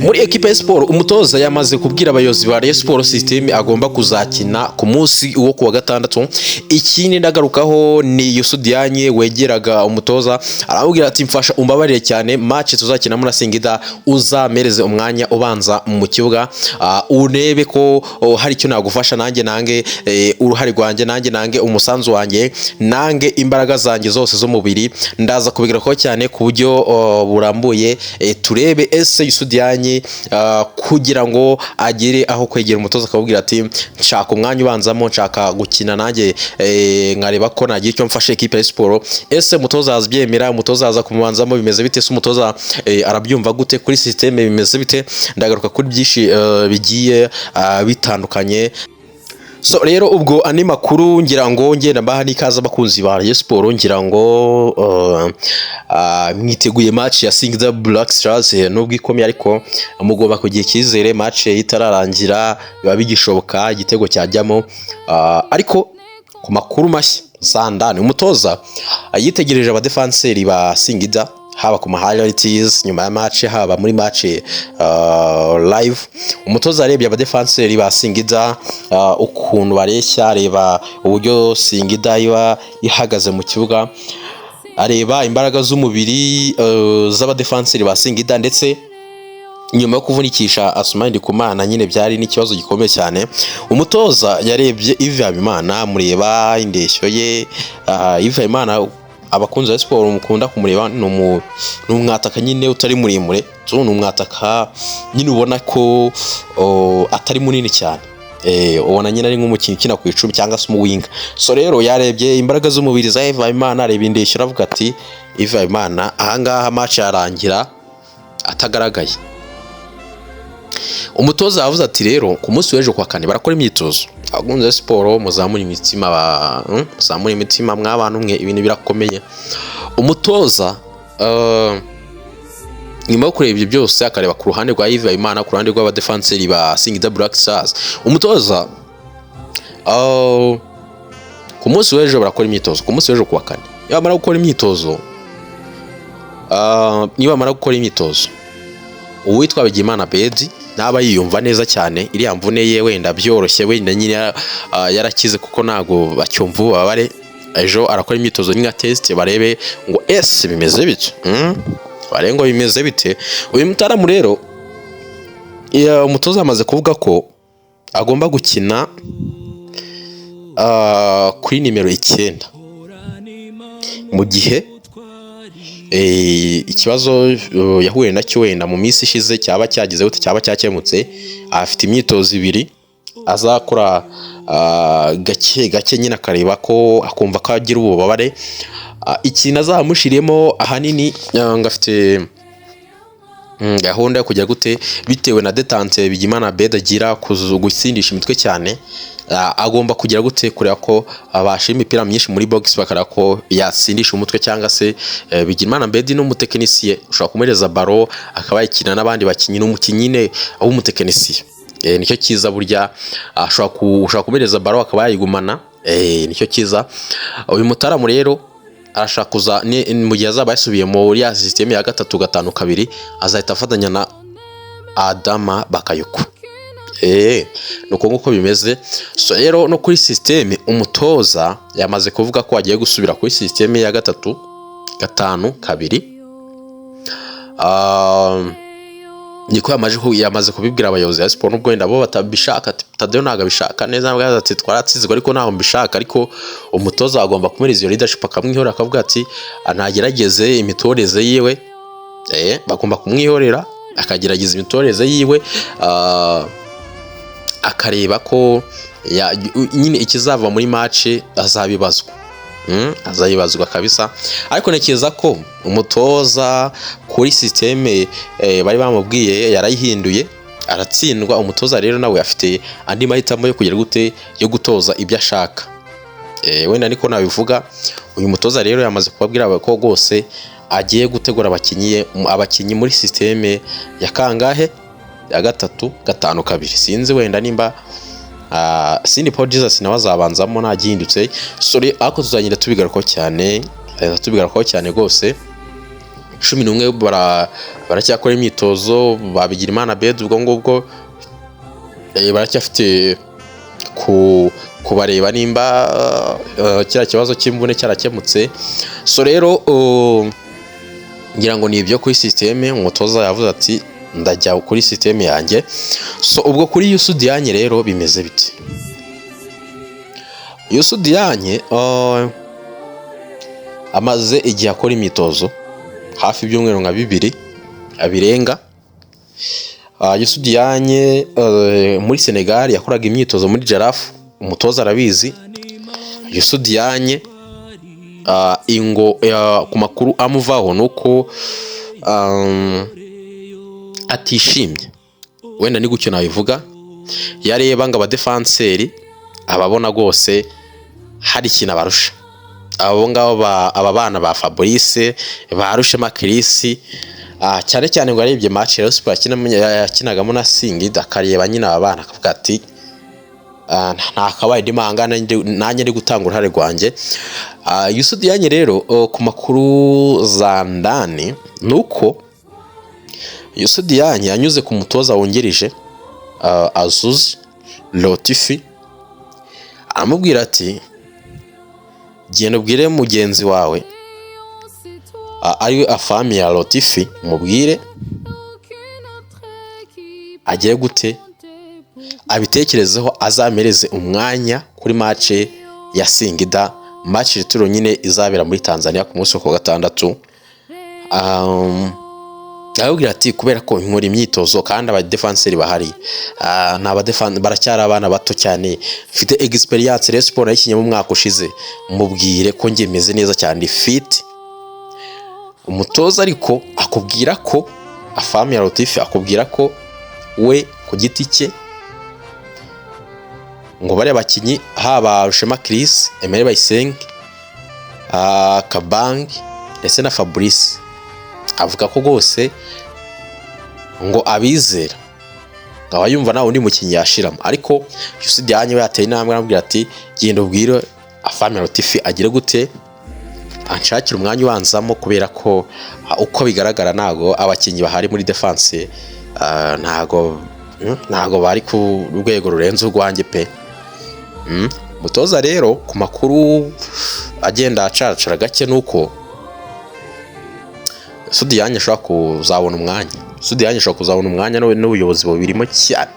Muri ekipe ya siporo, umutoza yamaze kubwira abayobozi ba Rayon Sport system agomba kuzakina ku munsi wo kuwa gatandatu. Ikindi ndagarukaho ni Youssou Diagne wegeraga umutoza aramubwira ati: "Mfasha, umbabarire cyane, match tuzakinamo na Singida uzamereze umwanya ubanza mu kibuga, urebe ko hari icyo nagufasha nanjye, nange uruhare rwanjye, nanjye nange umusanzu wanjye, nange imbaraga zanjye zose z'umubiri." Ndaza kubigarukaho cyane ku buryo burambuye, turebe ese Youssou Diagne kugira ngo agere aho kwegera umutoza akababwira ati: "Nshaka umwanya ubanzamo, nshaka gukina nanjye, nkareba ko nagira icyo mfashe ekipe ya siporo." Ese umutoza azabyemera? Umutoza aza kumubanzamo? Bimeze bite se? Umutoza arabyumva gute? Kuri système bimeze bite? Ndagaruka kuri byinshi bigiye bitandukanye. So rero ubwo andi makuru ngira ngo ngenda mbaha n'ikaze abakunzi ba Rayon Sport. Ngira ngo mwiteguye match ya Singida Black Stars, nubwo ikomeye ariko mugomba kugira icyizere. Match itararangira biba bigishoboka igitego cyajyamo, ariko ku makuru mashya Sandani umutoza yitegereje abadefanseri ba Singida, haba ku ma highlights nyuma ya match, haba muri match live. Umutoza arebye abadefanseri ba Singida, ukuntu bareshya, areba uburyo Singida iba ihagaze mu kibuga, areba imbaraga z'umubiri z'abadefanseri ba Singida, ndetse nyuma yo kuvunikisha Asumani Ndikumana nyine byari n'ikibazo gikomeye cyane. Umutoza yarebye Yves Habimana, amureba indeshyo ye. Yves Habimana, abakunzi ba siporo mukunda kumureba, ni umwataka nyine utari muremure. So, ni umwataka nyine ubona ko atari munini cyane, ubona nyine ari nk'umukinnyi ukina ku 10 cyangwa se umuwinga. So rero yarebye imbaraga z'umubiri za Yves Habimana, areba indeshyo, aravuga ati: "Yves Habimana ahangaha match yarangira atagaragaye." Umutoza yavuze ati: "Rero ku munsi w'ejo kwa kane barakora imyitozo." Abakunzi ba siporo, muzamure imitima, muzamure imitima mw'abantu mwe, ibintu birakomeye. Umutoza nyuma yo kureba ibyo byose, akareba ku ruhande rwa Yves Habimana, ku ruhande rw'abadefanseri ba Singida Black Stars, umutoza ku munsi w'ejo barakora imyitozo, ku munsi w'ejo kuwa kane. Nibamara gukora imyitozo, uwitwa Bigimana Bedi ntaba yiyumva neza cyane, iriya mvune ye wenda byoroshye, wenda nyine yarakize kuko ntabwo bacyumva ububabare. Ejo arakora imyitozo nka test, barebe ngo ese bimeze bite? Barebe ngo bimeze bite. Uyu mutaramu rero, umutoza amaze kuvuga ko agomba gukina kuri nimero 9 mu gihe ikibazo yahuye nacyo wenda mu minsi ishize cyaba cyagize gute, cyaba cyakemutse. Afite imyitozo ibiri azakora, gake gake nyine akareba ko akumva ko agira ububabare. Ikintu azamushiriyemo ahanini, ngo afite gahunda yo kujya gute, bitewe na détente Bigimana Beda agira gutsindisha imitwe cyane, agomba kugira gute, kureba ko abasha imipira myinshi muri box, bakareba ko yatsindisha umutwe, cyangwa se Bigimana Bedi ni umutekinisiye, ushobora kumuhereza ballon akaba yakina n'abandi bakinnyi, ni umukinnyi nyine w'umutekinisiye. Nicyo cyiza burya, ushobora kumuhereza ballon akaba yayigumana, nicyo cyiza. Uyu mutaramu rero arashaka kuza mu gihe azaba yasubiye muri ya système ya 3-5-2, azahita afatanya na Adama Bakayoko. Ni uko nguko bimeze. So rero no kuri système, umutoza yamaze kuvuga ko agiye gusubira kuri système ya 3-5-2. Niko yamaze kubibwira abayobozi ba siporo, nubwo wenda bo batabishaka, ati Tadeyo ntabwo abishaka neza, ntabwo yagize ati: "Twaratsinzwe ariko ntabwo mbishaka." Ariko umutoza agomba kumuhereza iyo leadership, akamwihorera, akavuga ati ntagerageze imitoreze yiwe. Bagomba kumwihorera akagerageza imitoreze yiwe, akareba ko nyine ikizava muri match azabibazwa. Azabibazwa kabisa. Ariko ntekereza ko umutoza kuri système bari bamubwiye yarayihinduye, aratsindwa. Umutoza rero nawe afite andi mahitamo yo kugira gute, yo gutoza ibyo ashaka. Wenda niko nabivuga. Uyu mutoza rero yamaze kubabwira ko rwose agiye gutegura abakinnyi muri système ya kangahe, ya 3-5-2. Sinzi wenda nimba Sindi Paul Jesus nawe azabanzamo nta gihindutse. Sorry, ariko tuzagenda tubigarukaho cyane, tuzagenda tubigarukaho cyane rwose. 11 baracyakora imyitozo. Babigira Imana Bedi, ubwo ngubwo baracyafite kubareba nimba kiriya kibazo cy'imvune cyarakemutse. So rero ngira ngo ni ibyo kuri système. Umutoza yavuze ati: "Ndajya kuri système yanjye." So ubwo kuri Youssou Diagne rero bimeze bite? Youssou Diagne amaze igihe akora imyitozo, hafi ibyumweru nka 2 abirenga. Youssou Diagne muri Senegal yakoraga imyitozo muri Jaraaf, umutoza arabizi. Youssou Diagne ingo ku makuru amuvaho ni uko atishimye, wenda ni gutyo nabivuga. Yareba ngo abadefanseri ababona rwose hari ikintu abarusha, abo ngabo aba bana ba Fabrice, ba Rushema Chris, cyane cyane ngo arebye match ya Rayon Sports yakinagamo na Singida, akareba nyine aba bana akavuga ati: "Ntakabaye ndimo aha ngaha, nanjye ndi gutanga uruhare rwanjye." Youssou Diagne rero, ku makuru za ndani ni uko Youssou Diagne yanyuze ku mutoza wungirije Azouz Lotfi, aramubwira ati: "Genda ubwire mugenzi wawe ariwe Afahmia Lotfi, mubwire agiye gute abitekerezeho, azamereze umwanya kuri match ya Singida, match retour nyine izabera muri Tanzania ku munsi wo kuwa gatandatu." Arababwira ati: "Kubera ko nkora imyitozo kandi abadefanseri bahari ni baracyari abana bato cyane, mfite experience, Rayon Sports nayikinnye mu mwaka ushize, mubwire ko njye meze neza cyane, fit." Umutoza ariko akubwira ko Afahmia Lotfi akubwira ko we ku giti cye ngo bariya bakinnyi, haba Rushema Chris, Emery Bayisenge, Kabange ndetse na Fabrice, avuga ko rwose ngo abizera, akaba yumva nta wundi mukinnyi yashiramo. Ariko Youssou Diagne we yateye intambwe, aramubwira ati: "Genda ubwire Afahmia Lotfi agire gute, anshakire umwanya ubanzamo, kubera ko uko bigaragara ntago abakinnyi bahari muri defense ntago bari ku rwego rurenze urwanjye pe." Umutoza rero, ku makuru agenda acaracara gake, nuko Youssou Diagne ashobora kuzabona umwanya. Youssou Diagne ashobora kuzabona umwanya n'ubuyobozi bubirimo cyane,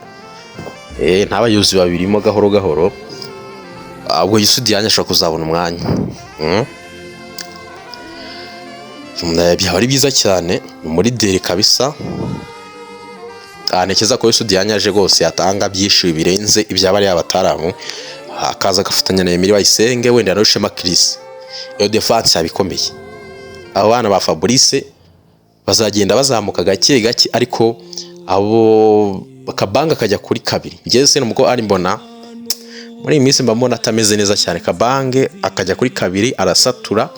nta bayobozi babirimo gahoro gahoro. Ubwo Youssou Diagne ashobora kuzabona umwanya. Byaba ari byiza cyane muri deri kabisa. Ntekereza ko Youssou Diagne aje rwose yatanga byinshi birenze ibya bariya bataramu, akaza agafatanya na Emery Bayisenge, wenda na Rushema Chris, iyo defense yaba ikomeye. Abo bana ba Fabrice bazagenda bazamuka gake gake, ariko abo Kabanga akajya kuri kabiri. Njyewe se nubwo ari mbona muri iyi minsi mba mbona atameze neza cyane, Kabange akajya kuri kabiri arasatura.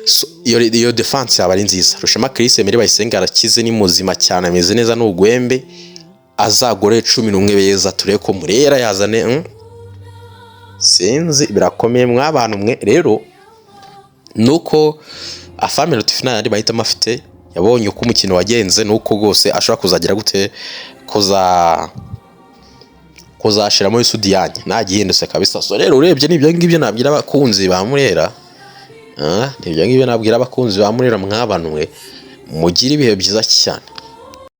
So, iyo defense yaba ari nziza. Rushema Chris, Emery Bayisenge arakize, ni muzima cyane, ameze neza n'ugwembe, azagore 11 beza, turebe ko Murera yazane. Sinzi, birakomeye mwabantu mwe. Rero nuko Afahmia Lotfi nta yandi mahitamo afite, yabonye uko umukino wagenze, nuko rwose ashobora kuzagira gute, kuzashiramo Youssou Diagne nta gihindutse kabisa. So rero urebye n'ibyo ngibyo nabwira abakunzi ba Murera. Ibyo ngibyo nabwira abakunzi ba Murera. Mwabantu mwe, mugire ibihe byiza cyane.